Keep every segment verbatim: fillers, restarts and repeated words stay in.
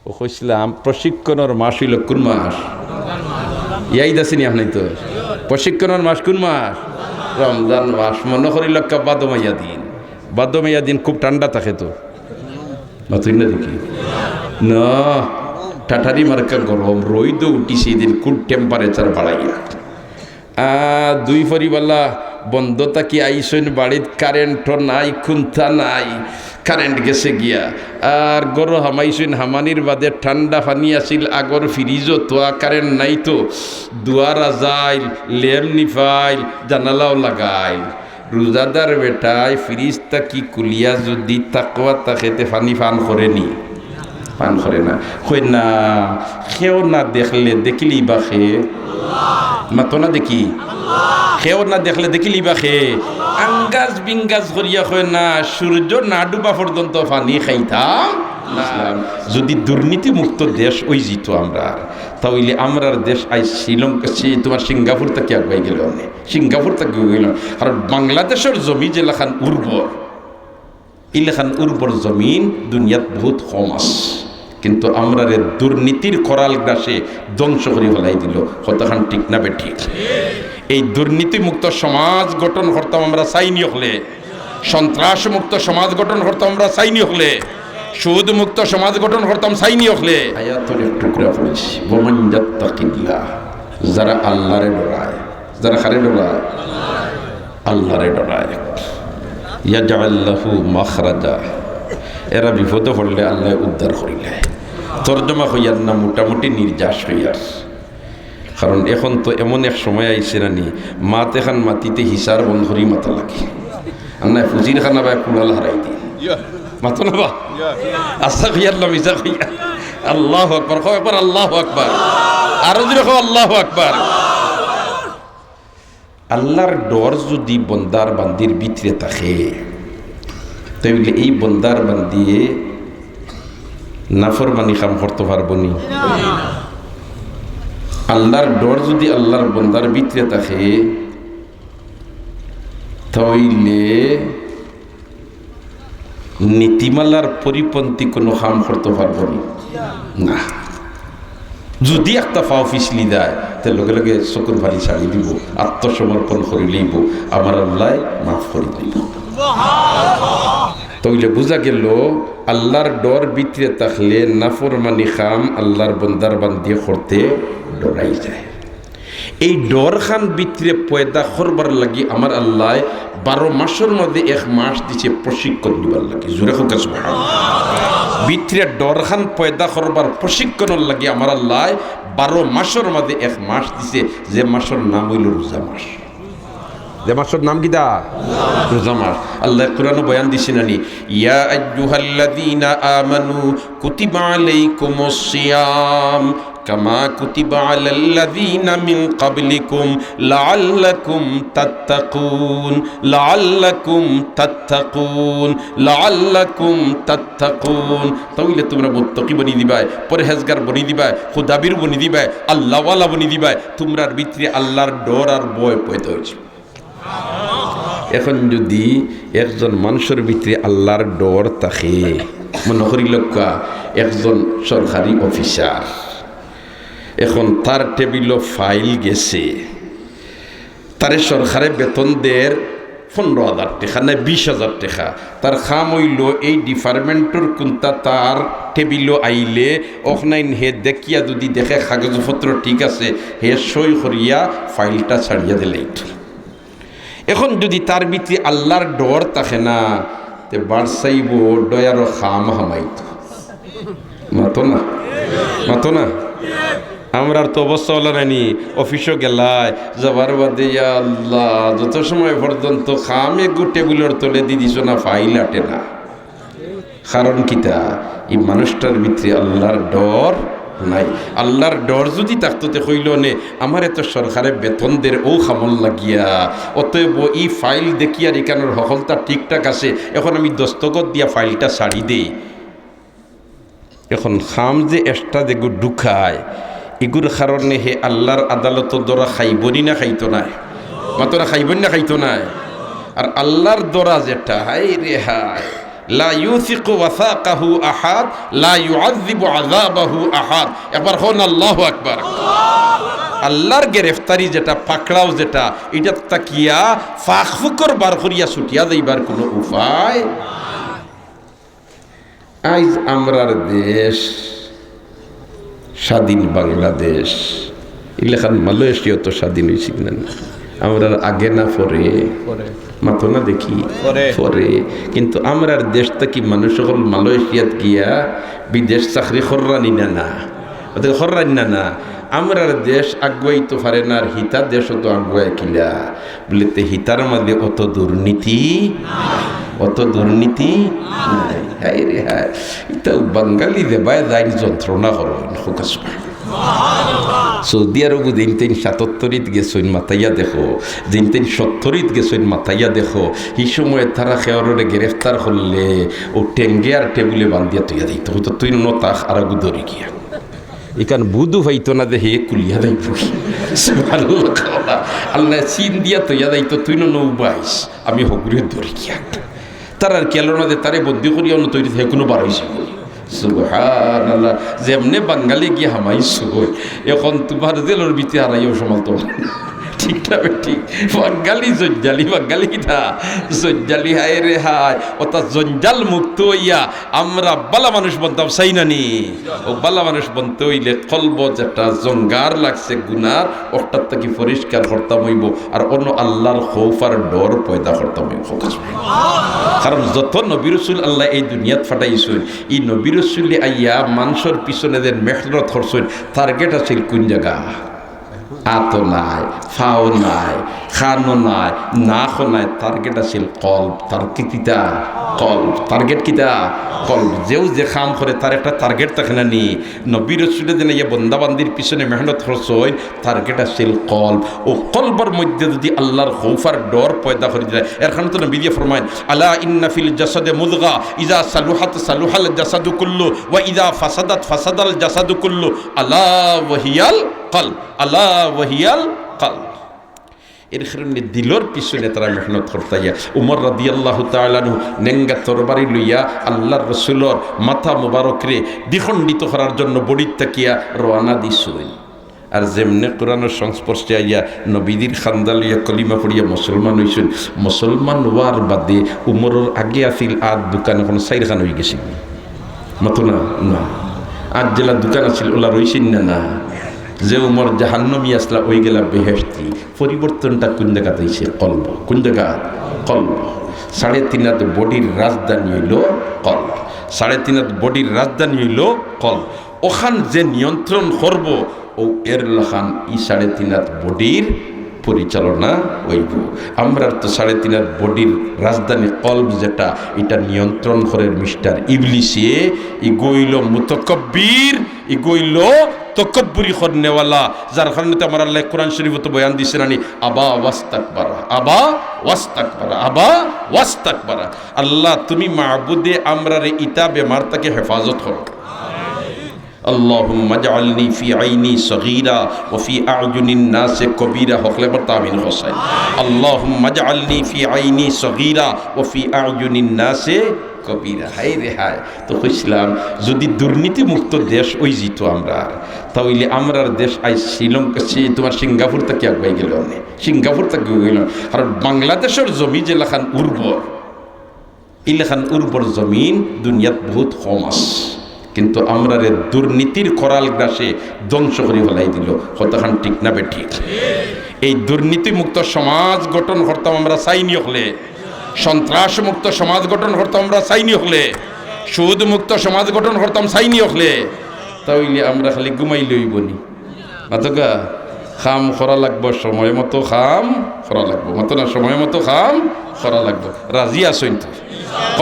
ও কইছিলাম, প্রশিক্ষণর মাস অইলো কুন মাস? ইয়াদ আছে নি আপনাইনতর? প্রশিক্ষণর মাস কুন মাস? রমজান মাস। মনো করিলাউক্কা বাদো মাইয়া দিন, বাদো মাইয়া দিন খুব ঠান্ডা থাকে তো। মাতইন না দেখি। না, ঠাঠারি মার্কা গরম, রইদও উঠিছে, ইদিন খুব temperature বাড়াইয়া। আ, দুই ফরিবালা বন্দো থাকি আইছইন বাড়িত, কারেন্টও নাই, কুন্তা নাই, কারেন্ট গেছে গিয়া। আর ঘরো হামাইছইন, হামানির বাদে ঠান্ডা পানি আছিল আগর ফ্রিজো, তো আর কারেন্ট নাই তো। দুয়ার আজাইল, লেম নিফাইল, জানালাও লাগাইল। রোজাদার বেটায় ফ্রিজ থাকি খুলিয়া যুদি তাকওয়া থাকে, তে পানি পান করে নি? পান করে না। কয় না, কেউ না দেখলে দেখিলিবা কে? মাতো না দেখি। কেউ না দেখলে দেখিলিবা কে? আঙ্গাজ বিঙ্গাজ করিয়া কয় না, সূর্য না ডুবা পর্যন্ত পানি খাইতাম না। যুদি দুর্নীতিমুক্ত দেশ অইযিতো আমরার, তা অইলে আমরার দেশ আইজ শ্রীলঙ্কা, সে তুমার সিঙ্গাপুর থাকি আগুয়াই গেলো অনে। সিঙ্গাপুর থাকি আগুয়াই গেলো। কারণ বাংলাদেশর জমি যেলাখান উর্বর, ইলাখান উর্বর জমিন দুনিয়াত বহুত কম আছে, কিন্তু আমরারে দুর্নীতির করাল গ্রাসে ধ্বংস করি ফালাই দিলো। কথাখান ঠিক না বেঠিক? এই দুর্নীতিমুক্ত সমাজ গঠন করতাম আমরা চাইনি অকলে, সন্ত্রাসমুক্ত সমাজ গঠন করতাম আমরা চাইনি অকলে, সুদমুক্ত সমাজ গঠন করতাম চাইনি অকলে। আয়াতর এক টুকরা পড়ছি, "ওমান ইয়াত্তাকিল্লাহ", যারা আল্লাহরে ডরায়, যারা কারে ডরায়? আল্লাহরে ডরায়। ইয়াজআল লাহু মাখরাজা, এরা বিপদো পড়লে আল্লায় উদ্ধার করিলায়। তর্জমা কইয়ার না, মোটামুটি নির্যাস কইয়ার। কারণ এখন তো এমন এক সময় আইছে না নি, মাত এখান মাতিতে হিসার বন্ধ করি মাতা লাগে। আর না, ফুজির খানা বায় কুড়াল হারাই দি। মাতো না বা? আস্তা কইয়ার না মিছা কইয়ার? আল্লাহু আকবার। কও একবার আল্লাহু আকবার। আরো জোরে কও আল্লাহু আকবার। আল্লাহর ডর যুদি বন্দার বান্দির ভিতরে থাকে, তে অইলে এই বন্দার বান্দিয়ে নাফরমানি কাম করতো পারবো নি? আল্লাহর ডর যুদি আল্লাহর বন্দার ভিতরে থাকে, তা অইলে নীতিমালার পরিপন্থী কুনু কাম করতো পারবো নি? না। যুদি একটা পাও পিছলি যায়, তে লগে লগে চকুর পানি ছাড়ি দিবো, আত্মসমর্পণ করিলাইবো, আমার আল্লায় মাফ করি দিবো। তা অইলে বুঝা গেলো, আল্লাহর ডর ভিতরে থাকলে নাফরমানি কাম আল্লাহর বন্দার বান্দিয়ে করতে ডরাই যায়। এই ডরখান ভিতরে পয়দা করবার লাগি আমার আল্লায় বারো মাসর মাঝে এক মাস দিছে প্রশিক্ষণ দিবার লাগি। জোরে কউক্কা সুবহানাল্লাহ। ভিতরে ডরখান পয়দা করবার প্রশিক্ষণর লাগি আমার আল্লায় বারো মাসর মাঝে এক মাস দিছে, যে মাসর নাম অইলো রোজা মাস। যে মাসর নাম কিতা? রোজা মাস। আল্লায় কোরআনো বয়ান দিছে না নি, "ইয়া আইয়ুহাল্লাযীনা আমানু কুতিবা আলাইকুমুস সিয়াম কামা কুতিবা আলাল্লাযীনা মিন ক্বাবলিকুম লাআল্লাকুম তাত্তাকুন, লাআল্লাকুম তাত্তাকুন, লাআল্লাকুম তাত্তাকুন।" তা অইলে তুমরা মুত্তাকি বনি দিবায়, পরহেজগার বনি দিবায়, খুদাভীরু বনি দিবায়, আল্লাহওয়ালা বনি দিবায়। তুমরার ভিতরে আল্লাহর ডর আর ভয় পয়দা অইছে। এখন যুদি একজন মানষর ভিতরে আল্লাহর ডর থাকে, মনো করিলাউক্কা একজন সরকারি অফিসার, এখন তার টেবিলো ফাইল গেছে, তারে সরকারে বেতন দের পনরো হাজার টেকা না বিশ হাজার টেকা, তার কাম অইলো এই ডিপার্টমেন্টর কুন্তা তার টেবিলো আইলে অখনাইন হে দেখিয়া যুদি দেখে কাগজপত্র ঠিক আছে, হে সই করিয়া ফাইলটা ছাড়িয়া দিলাইতো। এখন যুদি তার ভিতরে আল্লাহর ডর থাকে না, তে বাড়ছাইবো ডয়ারও কাম হামাইতো। মাতো না, মাতো না। আমরার তো অবস্থা অইলো না নি, অফিসো গেলায়, যাবার বাদে, ইয়া আল্লাহ, যত সময় পর্যন্ত কাম এগু টেবিলর তলে দি দিছো না, ফাইল আটে না। কারণ কিতা? ই মানুষটার ভিতরে আল্লাহর ডর নাই। আল্লাহর ডর যুদি থাকতো তে কইলো নে, আমারে তো সরকারে বেতন দের অউ কামর লাগিয়া, অতএব ই ফাইল দেখিয়ার ইখানর হকলতা ঠিকঠাক আছে, এখন আমি দস্তখত দিয়া ফাইলটা ছাড়ি দেই। এখন কাম যে extra যেগু ঢুকায়, ইগুর কারণে হে আল্লাহর আদালতো ধরা খাইবো নি না খাইতো নায়? মাতো না, খাইবো নি না খাইতো নায়? আর আল্লাহর ডর যেটা, হায় রে হায়, লা ইউসিকু ওয়াসাকাহু আহাদ, লা ইউআযযিবু আযাবাহু আহাদ। একবার কউন আল্লাহু আকবার। আল্লাহর গ্রেফতারি যেটা, পাকড়াও যেটা, ইটাত থাকিয়া ফাঁক ফুকর বার করিয়া ছুটিয়া যাইবার কুনু উপায়। আইজ আমরার দেশ স্বাধীন বাংলাদেশ, ইলাখান মালয়েশিয়া তো স্বাধীন অইছিল না? আমরার আগে না পরে? পরে। মাতো না দেখি। পরে। পরে। কিন্তু আমরার দেশ থাকি মানুষ অকল মালয়েশিয়াত গিয়া বিদেশ চাকরি কররানি না, না? ওদের কররানি না, না? আমরার দেশ আগুয়াইতো পারে না, আর হিতা দেশ অত আগুয়ায় কিলা? বলে, তে হিতার মাঝে অত দুর্নীতি, অত দুর্নীতি নাই। হায় রে হায়, ইতা বাঙালি দেবায় যাইন যন্ত্রণা করইন, হোক আসবে। সৌদি আরবো যেইন তেইন সাতাত্তরিত গেছইন, মাতাইয়া দেখো, যেইন তেইন সত্তরিত গেছইন, মাতাইয়া দেখো, হি সময় তারা কেউরে গ্রেফতার করলে অউ টেঙ্গে আর টেবুলে বান্ধিয়া থইয়া দিত, কইতো, "তুই ন তাক আর আগু ধরি গিয়া।" ইখান বুধু পাইতো না যে হে কুলিয়া যাইব। সুবহানাল্লাহ। আল্লায় চিন দিয়া থইয়া যাইতো, "তুই ন নৌ বাইস, আমি হগুরে ধরি গিয়া।" তারার খেয়াল না যে তারে বন্দি করিয়া অন্য তৈরি হে কুনু বারইছে। সুবহানাল্লাহ। যেমনে বাঙালি গিয়া হামাইছো, এখন তুমার জেলর ভিতরে হারাইয়াও সামালতো পারবা না। ঠিক না বেঠিক? বাঙালি জঞ্জালি, বাঙালি কিতা? জঞ্জালি, হায় রে হায়। অতা জঞ্জাল মুক্ত অইয়া আমরা বালা মানুষ বনতাম চাই না নি? অউ বালা মানুষ বনতে অইলে কলবো যেটা জঙ্গার লাগছে গুনার, অটার থাকি পরিষ্কার করতাম অইবো। আর অনো আল্লাহর খৌফ আর ডর পয়দা করতাম অইবো। কারণ যত নবী রসুল আল্লায় এই দুনিয়াত পাঠাইছইন, ই নবী রসুলে আইয়া মানষর পিছনে যেন মেহনত করছইন, target আছিল কুন জাগা? আতো নাই, ফাও নাই, খানো নাই, নাকও নাই, target আছিল কলব। Target কিতা? কলব। Target কিতা? কলব। যেউ যে কাম করে, তার একটা target থাকে না নি? নবী রসুলে যেন ইয়া বন্দা বান্দির পিছনে মেহনত করছইন, target আছিল কলব। অউ কলবর মধ্যে যদি আল্লাহর খৌফ আর ডর পয়দা করি দেয়, এর কারণে তো নবীজিয়ে ফরমাইন, "আলা ইন্না ফিল জাসাদে মুদগা, ইজা সালুহাত সালুহাল জাসাদু কুল্লু, ওয়া ইজা ফাসাদাত ফাসাদাল জাসাদু কুল্লু, আলা ওয়াহিয়াল কলব।" আলা ওয়াহিয়াল কলব। এর কারণে দিলর পিছনে তারা মেহনত করতা ইয়া। উমর রাদিয়াল্লাহু তাআলা আনহু নেঙ্গা তরবারি লইয়া আল্লাহর রসুলর মাথা মুবারকরে দ্বিখণ্ডিত করার জন্য বড়ির থাকিয়া রওয়ানা দিছইন। আর যেমনে কোরআনর সংস্পর্শে আইয়া নবীজির খান্দা লইয়া কলিমা পড়িয়া মুসলমান অইছইন, মুসলমান অওয়ার বাদে উমরর আগে আছিল আত দুকান, এখন চাইরখান অইগেছে। মাতো না, না। আত যেলা দুকান আছিল, অলা রইছইন না, না। যে উমর জাহান্নামী আছলা, অইগেলা বেহেশতি। পরিবর্তনটা কুন জাগাত অইছে? কলব। কুন জাগাত? কলব। সাড়ে তিন আত বডির রাজধানী অইলো কলব। সাড়ে তিন আত বডির রাজধানী অইলো কলব। অখান যে নিয়ন্ত্রণ করবো, অউ এর লাখান ই সাড়ে তিন আত বডির পরিচালনা অইবো। আমরার তো সাড়ে তিন আত বডির রাজধানী কলব যেটা, ইটা নিয়ন্ত্রণ করের মিস্টার ইবলিসে। ইগু অইলো মুতাকাব্বির, ইগু অইলো তকব্বুরি করনেওয়ালা, যার কারণে তো আমার আল্লায় কোরআন শরীফো তো বয়ান দিছে না নি, "আবা ওয়াস্তাকবারা, আবা ওয়াস্তাকবারা, আবা ওয়াস্তাকবারা।" আল্লাহ, তুমি মাবুদে আমরারে ইতা বেমার থাকি হেফাজত করো। আল্লাহুম্মা জাআলনি ফি আইনি সগীরা ওয়া ফি আ'য়ুনিন নাসি কবীরা। হকলে পড়তা আমিন হোসাইন। আল্লাহুম্মা জাআলনি ফি আইনি সগীরা ওয়া ফি আ'য়ুনিন নাসি কবীরা। হায় রে হায়। তো কইছিলাম, যদি দুর্নীতিমুক্ত দেশ অইযিতো আমরার, তা অইলে আমরার দেশ আইজ শ্রীলঙ্কা, সি-, তুমার সিঙ্গাপুর থাকি আগুয়াই গেলো অনে। সিঙ্গাপুর থাকি আগুয়াই গেলো। আর বাংলাদেশর জমি যেলাখান উর্বর, ইলাখান উর্বর জমিন দুনিয়াত বহুত কম আছে, কিন্তু আমরারে দুর্নীতির করাল গ্রাসে ধ্বংস করি ফালাই দিলো। কথাখান ঠিক না বেঠিক? এই দুর্নীতিমুক্ত সমাজ গঠন করতাম আমরা চাইনি অকলে, সন্ত্রাসমুক্ত সমাজ গঠন করতাম আমরা চাইনি অকলে, সুদমুক্ত সমাজ গঠন করতাম চাইনি অকলে, তা অইলে আমরা খালি ঘুমাইলে অইবো নি? মাতকা, কাম করা লাগবো, সময় মতো কাম করা লাগবো। মাতো না, সময় মতো কাম করা লাগবো। রাজি আছইন তো?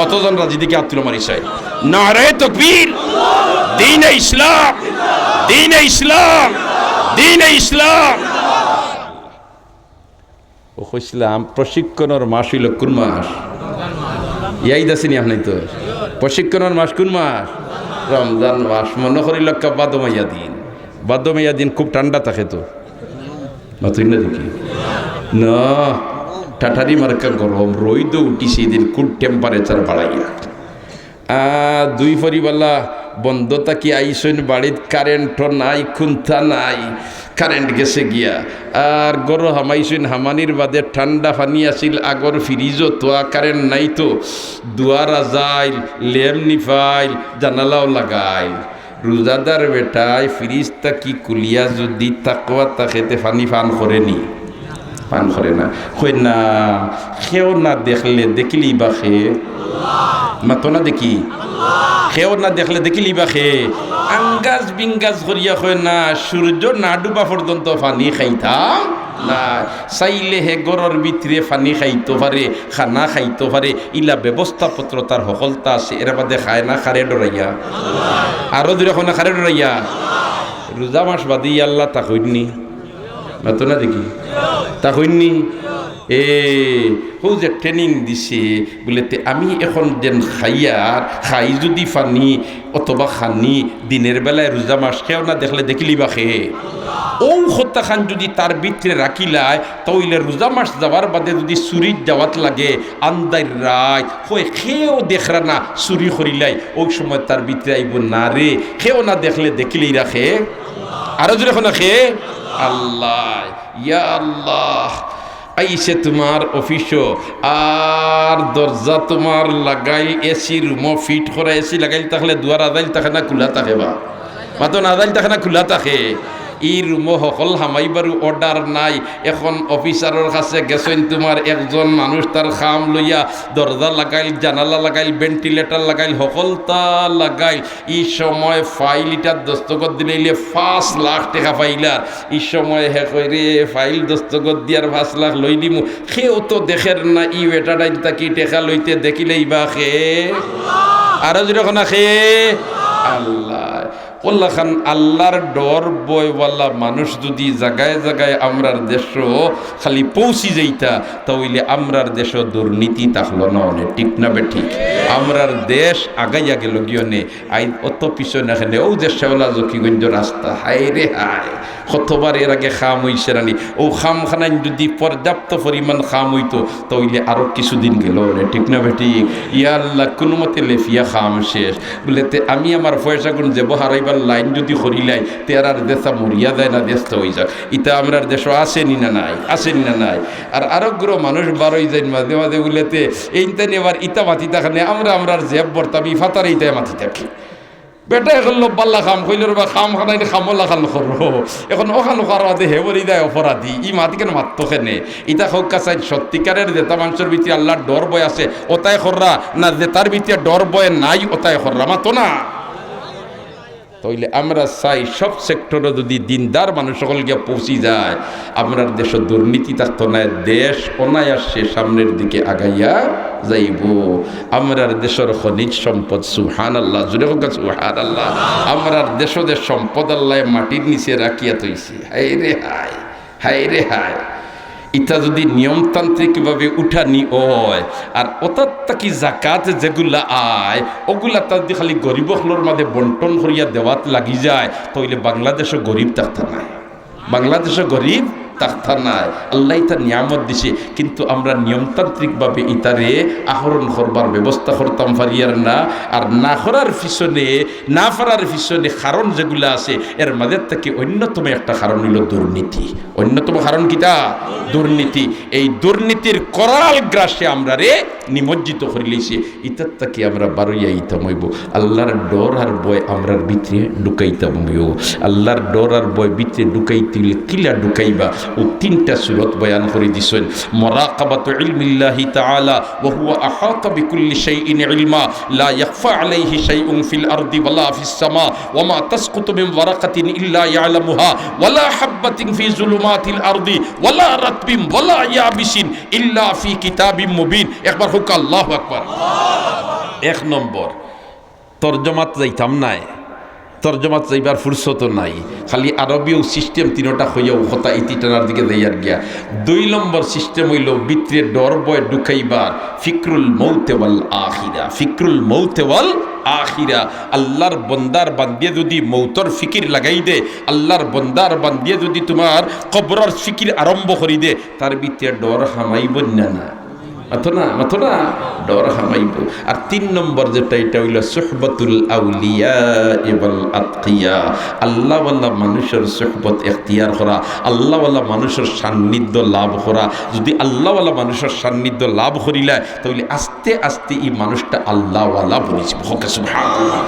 কতজন রাজি দেখি আত তুলো মারি চাই। নারায়ে তকবীর, দ্বীনে ইসলাম, দ্বীনে ইসলাম, দ্বীনে ইসলাম। ও কইছিলাম, প্রশিক্ষণর মাস অইলো কুন মাস? ইয়াদ আছে নি আপনাইনতর? প্রশিক্ষণর মাস কুন মাস? রমজান মাস। মনো করি লক্কা বাদো মাইয়া দিন, বাদো মাইয়া দিন খুব ঠান্ডা থাকে তো। মাতইন না দেখি। না, টাটারি মার্কা গরম, রইদো উঠিছে, ইদিন খুব temperature বাড়াইয়া। আহ, দুই ফরিবালা বন্দ থাকি আইছইন বাড়িত, কারেন্টও নাই, কুন্তা নাই, কারেন্ট গেছে গিয়া। আর ঘরো হামাইছইন, হামানির বাদে ঠান্ডা পানি আছিল, আগর ফ্রিজও থুয়া, কারেন্ট নাই তো। দুয়ার আজাইল, লেম নিফাইল, জানালাও লাগাইল। রোজাদার বেটায় ফ্রিজ থাকি খুলিয়া যুদি তাকওয়া থাকে, তে পানি পান করেনি? পান করে না। কয় না, কেউ না দেখলে দেখিলেই বা খে। মাতো না দেখি। কেউ না দেখলে দেখিলেই বা খে। আঙ্গাজ বিঙ্গাজ করিয়া কয় না, সূর্য না ডুবা পর্যন্ত পানি খাইতাম না। চাইলে হে ঘরর ভিতরে পানি খাইতো পারে, খানা খাইতো পারে, ইলা ব্যবস্থাপত্র তার হকলতা আছে। এর বাদে খায় না, কারে ডরাইয়া? আরো জোরে কও না, কারে ডরাইয়া? রোজা মাস বাদে ইয়া আল্লাহ তা কইননি? মাতো না দেখি। তা কইননি? এ, হউ যে ট্রেনিং দিছে, বুলে, "তে আমি এখন যেন খাইয়ার, খাই যুদি পানি অথবা খানি, দিনের বেলায় রোজা মাস, কেউ না দেখলে দেখিলেই বা খে।" অউ কথাখান যুদি তার ভিতরে রাখিলায়, তা অইলে রোজা মাস যাওয়ার বাদে যুদি চুরিত যাওয়াত লাগে, আন্দাইর রাইত, কয়, "কেউ দেখরা না, চুরি করিলাই।" অউ সময় তার ভিতরে আইবো, "না রে, কেউ না দেখলে দেখিলেই রাখে।" আরো জোরে কও না, খে? আল্লাহ, ইয়া আল্লাহ। আইছে তুমার অফিসো, আর দরজা তুমার লাগাইল, এসি রুমো ফিট করা, এসি লাগাইল থাকলে দুয়ার আজাইল থাকে না খুলা থাকে বা? মাতো না, আজাইল থাকে না খুলা থাকে? ই রুমো হকল হামাইবারও অর্ডার নাই। এখন অফিসারর কাছে গেছইন তুমার একজন মানুষ, তার কাম লইয়া দরজা লাগাইল, জানালা লাগাইল, ভেন্টিলেটর লাগাইল, হকলতা লাগাইল। ই সময় ফাইল ইটাত দস্তখত দিলাইলে পাঁচ লাখ টেকা পাইলার। ই সময় হে কয়, "রে, ফাইল দস্তখত দিয়ার পাঁচ লাখ লই দিমু, কেউ তো দেখের না, ই বেটাডাইন থাকি টেকা লইতে দেখিলেই বা খে।" আরো জোরে কও না, খে? আল্লাহ। অলাখান আল্লাহর ডর ভয়ওয়ালা মানুষ যুদি জাগায় জাগায় আমরার দেশো খালি পৌঁছি যাইতা, তা অইলে আমরার দেশো দুর্নীতি থাকলো না অনে, ঠিক না বেঠিক? আমরার দেশ আগাইয়া গেলো গি অনে। আইজ অত পিছনে কেনে, অউ যে শেওলা জকিগঞ্জ রাস্তা, হায় রে হায়, কতবার এর আগে কাম অইছে না নি। অউ কামখানাইন যুদি পর্যাপ্ত পরিমাণ কাম অইতো, তা অইলে আরো কিছুদিন গেলো অনে, ঠিক না বেঠিক? ইয়া আল্লাহ, কুনুমতে লেফিয়া কাম শেষ। বুলে, "তে আমি আমার পয়সাগুন যেবো হারাইবার লাইন যুদি করিলাই, তে আর আর দেশা মরিয়া যায় না, দেশটা অই যাক।" ইতা আমরার দেশো আছে নি না নাই? আছে নি না নাই? আর আরোগ্র মানুষ বারই যাইন মাঝে মাঝে বুলে, "তে এইনতাইন এবার ইতা মাতি থাকে না, আমরা আমরার জেব ভরতাম, ই ফাতারে ইতায় মাতি থাকে।" বেটায় কইলো, "বালা কাম কইলো রে বা, কামখানাইন কামলাখান করো।" এখন অখান করার বাদে হে বলি দেয় অপরাধী, ই মাত কেনে মাততো কেনে? ইতা কউক্কা চাইন, সত্যিকারের যেতা মানষর ভিতরে আল্লাহর ডর ভয় আছে, অতায় কররা, না যেতার ভিতরে ডর ভয় নাই, অতায় কররা? মাতো না। তা অইলে আমরা চাই সব সেক্টরো যুদি দিনদার মানুষ অকল গিয়া পৌঁছি যায়, আমরার দেশো দুর্নীতি থাকতো নায়, দেশ অনায়াসে সামনের দিকে আগাইয়া যাইবো। আমরার দেশর খনিজ সম্পদ, সুবহানাল্লাহ, জোরে কউক্কা সুবহানাল্লাহ। আমরার দেশো যে সম্পদ আল্লায় মাটির নিচে রাখিয়া থইছে, হায় রে হায়, হায় রে হায়। ইতা যুদি নিয়মতান্ত্রিকভাবে উঠানি অয়, আর অতার থাকি জাকাত যেগুলা আয়, অগুলা তা যুদি খালি গরিব অকলর মাঝে বন্টন করিয়া দেওয়াত লাগি যায়, তা অইলে বাংলাদেশো গরিব থাকতা নায়। বাংলাদেশো গরিব থাকতা নায়। আল্লায় ইতা নিয়ামত দিছে, কিন্তু আমরা নিয়মতান্ত্রিকভাবে ইতারে আহরণ করবার ব্যবস্থা করতাম পারিয়ার না। আর না করার পিছনে, না পারার পিছনে কারণ যেগুলা আছে, এর মাঝে থাকি অন্যতম একটা কারণ অইলো দুর্নীতি। অন্যতম কারণ কিতা? দুর্নীতি। এই দুর্নীতির করাল গ্রাসে আমরারে নিমজ্জিত করিলাইছে। ইতার থাকি আমরা বারইয়া আইতাম অইবো। আল্লাহর ডর আর ভয় আমরার ভিতরে ঢুকাইতাম অইবো। আল্লাহর ডর আর ভয় ভিতরে ঢুকাইতে অইলে কিলা ঢুকাইবা? অউ তিনটা সুরত বয়ান করি দিছইন। মুরাকাবাতু ইলমিল্লাহি তাআলা ওয়া হুয়া আহাতা বিকুল্লি শাইইন ইলমা, লা ইয়াখফা আলাইহি শাইউন ফিল আরদি ওয়ালা ফিস সামা, ওয়া মা তাসকুতু মিন ওয়ারাকাতিন ইল্লা ইয়ালামুহা, ওয়ালা হাব্বাতিন ফি যুলুমাতিল আরদি, ওয়ালা রাতবিন ওয়ালা ইয়াবিসিন ইল্লা ফি কিতাবিম মুবিন। একবার কউক্কা আল্লাহু আকবার। এক নম্বর, তর্জমাত যাইতাম নায়, তর্জমাত যাইবার ফুরসত নাই। খালি আরবিও সিস্টেম তিনোটা কইয়াউ কথা ইতি টানার দিকে যাইয়ার গিয়া। দুই নম্বর সিস্টেম অইলো ভিতরে ডর ভয় ঢুকাইবার ফিকরুল মৌতে ওয়াল আখিরা, ফিকরুল মৌতে ওয়াল আখিরা। আল্লাহর বন্দার বান্দিয়ে যুদি মৌতর ফিকির লাগাই দে, আল্লাহর বন্দার বান্দিয়ে যুদি তুমার কবরর ফিকির আরম্ভ করি দে, তার ভিতরে ডর হামাইবো না, না? মাতো না, মাতো না, ডর হামাইবো। আর তিন নম্বর যেটা, এটা অইলো সুহবতুল আউলিয়া ওয়াল আতকিয়া, আল্লাহওয়ালা মানুষর সুহবত এখতিয়ার করা, আল্লাহওয়ালা মানুষর সান্নিধ্য লাভ করা। যদি আল্লাহওয়ালা মানুষর সান্নিধ্য লাভ করিলায়, তাইলে আস্তে আস্তে ই মানুষটা আল্লাহওয়ালা বনিযিবো। কউক্কা সুবহানাল্লাহ।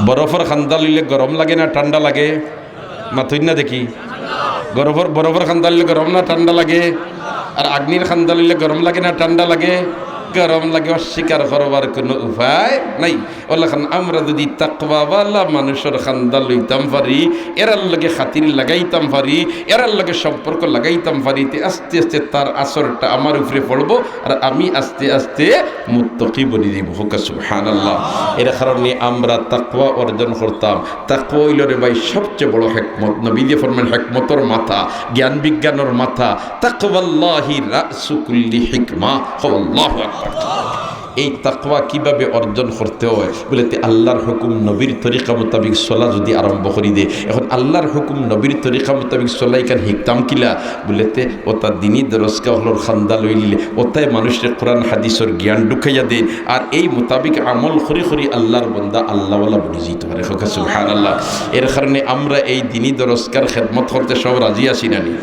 বরফর কান্দা লইলে গরম লাগে না ঠান্ডা লাগে? মাতইন না দেখি। বরফর, বরফর কান্দা লইলে গরম না ঠান্ডা লাগে? আর আগ্নির কান্দা লইলে গরম লাগে না ঠান্ডা লাগে? গরম লাগে, অস্বীকার করবার কুনু উপায় নাই। অলাখান আমরা যদি তাকওয়াওয়ালা মানুষর কান্দা লইতাম পারি, এরার লগে খাতির লাগাইতাম পারি, এরার লগে সম্পর্ক লাগাইতাম পারি, তে আস্তে আস্তে তার আসরটা আমার উপরে পড়বো, আর আমি আস্তে আস্তে মুত্তাকি বনিযিমু। কউক্কা সুবহানাল্লাহ। এর কারণে আমরা তাকওয়া অর্জন করতাম। তাকওয়া অইলো রে ভাই সবচেয়ে বড় হেকমত। নবীজি ফরমাইন, হেকমতর মাথা, জ্ঞান বিজ্ঞানর মাথা, তাকওয়াল্লাহি রাসু কুল্লি হিকমা। কও আল্লাহু আকবার। এই তাকওয়া কিভাবে অর্জন করতে অয়? বলে, তে আল্লাহর হুকুম নবীর তরিকা মোতাবিক চলা যদি আরম্ভ করি দে, এখন আল্লাহর হুকুম নবীর তরিকা মোতাবিক চলা ইখান হিকতাম কিলা? বলে, তে অতা দিনি দরসগাহ অকলর কান্দা লইলে, অতায় মানুষরে কোরআন হাদিসর জ্ঞান ঢুকাইয়া দেইন, আর এই মোতাবিক আমল করি করি আল্লাহর বন্দা আল্লাহওয়ালা বনিযিতো পারে। কউক্কা সুবহানাল্লাহ। এর কারণে আমরা এই দিনি দরসগাহর খেদমত করতে সব রাজি আছি না নি?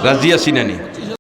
রাজি আছি না নি?